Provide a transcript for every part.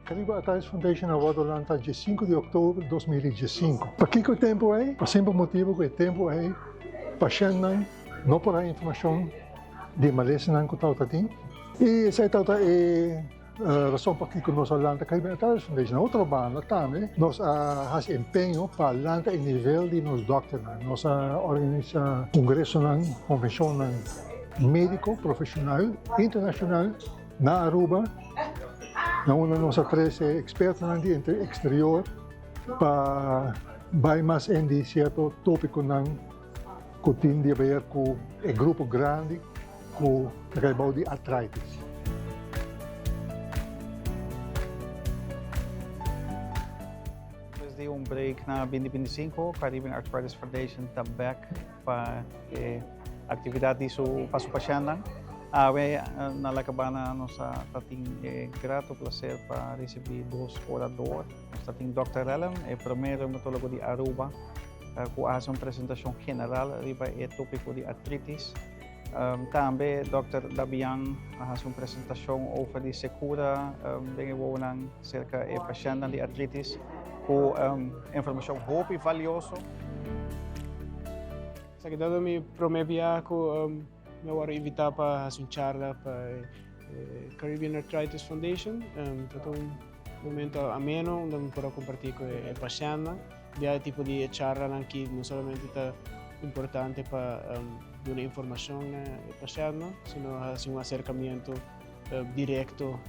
Caribbean Arthritis Foundation a wordo lanta diesinco di october 2015. Pakico e tempo ey? Pa simpel motibo cu e tempo ey pashentnan no por haya informacion di e malesanan cu tabata tin. Y esey tabata e rason pakico nos a lanta Caribbean Arthritis Foundation. Na otro banda tambe nos a haci empeño pa lanta e nivel di nos dokternan. Nos a organisa congresonan, convencionnan medico profesional internacional na Aruba, na unda nos a trece expertonan di exterior pa bay mas en di cierto topiconan cu tin di haber cu e grupo grandi cu ta cay bao di artritis. Despues di un break na binti binti sinku, Caribbean Arthritis Foundation ta bek pa e actividad di su pa su pashentnan. Awe na La Cabana nos ta tin e grato placer pa ricibi dos orador. Nos ta tin Dòkter Rellem, e prome reumatologo di Aruba cu a haci un presentacion general riba e topico di artritis. Tambe Dòkter Dabian a haci un presentacion over di secura den e wowonan cerca e pashentnan di artritis cu informacion hopi valioso. Esaki ta mi prome biaha cu mi a worde invita pa haci un charla pa e Caribbean Arthritis Foundation. Ta un momento ameno unda mi por a comparti cu e pashentnan. Bia e tipo di charlanan aki no solamente ta importante pa duna informacion na e pashentnan, sino haci un acercamiento directo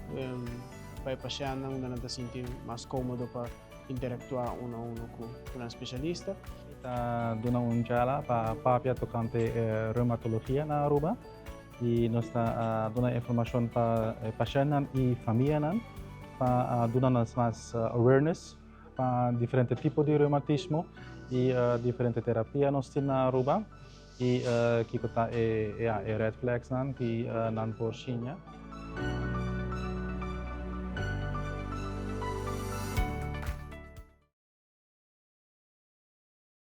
pa e pashentnan unda nan ta sinti mas comodo pa interactua uno a uno cu nan specialista. Mi ta duna un charla pa papia tocante reumatologia na Aruba y nos ta duna informacion pa e pashentnan y famianan pa duna nos mas awareness pa diferente tipo di reumatismo y diferente terapia nos tin na Aruba y kico ta e red flagsnan ki nan por siña.